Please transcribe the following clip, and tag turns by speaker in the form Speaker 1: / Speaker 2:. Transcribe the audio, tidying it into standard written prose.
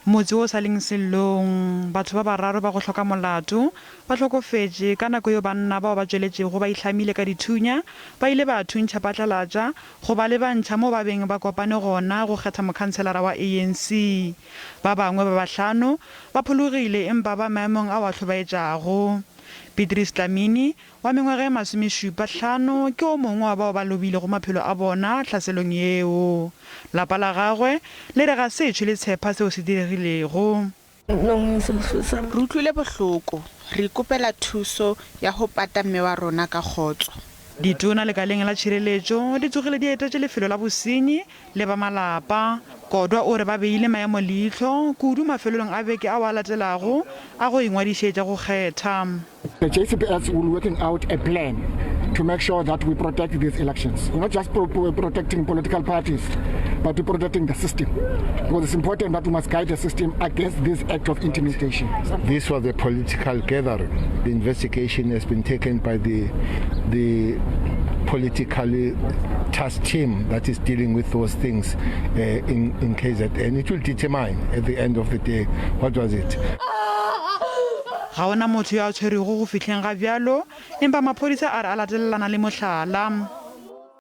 Speaker 1: Motse wo o sa leng sellong, batho ba bararo ba go hloka molato ba hlokofetše ka nako yeo banna bao ba tšweletšego ba ihlamile ka dithunya ba ile ba thuntšha phatlalatša go ba lebantšha moo ba beng ba kopane gona go kgetha mokhanselara wa ANC. Ba bangwe ba bahlano ba phologile empa ba maemong ao a hlobaetšago. Beatrice Dlamini wa mengwaga e masomešupa hlano ke o mongwe wa bao ba lobilego maphelo a bona tlhaselong yeo. Lapa la gagwe le re ga se tšhwe le tshepa seo se diregilego.
Speaker 2: Re utlwile bohloko. Re ikopela thuso ya ho pata mme wa rona ka kgotso.
Speaker 1: Ditona lekaleng la tšhireletšo di tsogile di etetše lefelo la bosenyi le ba malapa. Kodwa o re ba beile maemo leihlo kudu mafelelong a beke ao a latelago a go ingwadišetša go kgetha.
Speaker 3: The JCPS will working out a plan to make sure that we protect these elections. We're not just pro protecting political parties, but we're protecting the system. Because it's important that we must guide the system against this act of intimidation.
Speaker 4: This was a political gathering. The investigation has been taken by the, the politically task team that is dealing with those things uh, in, in KZN. It will determine at the end of the day what was it.
Speaker 1: Ga go na motho yo a tshwerwego go fihleng ga bjalo, empa maphodisa a re a latelelana le mohlala.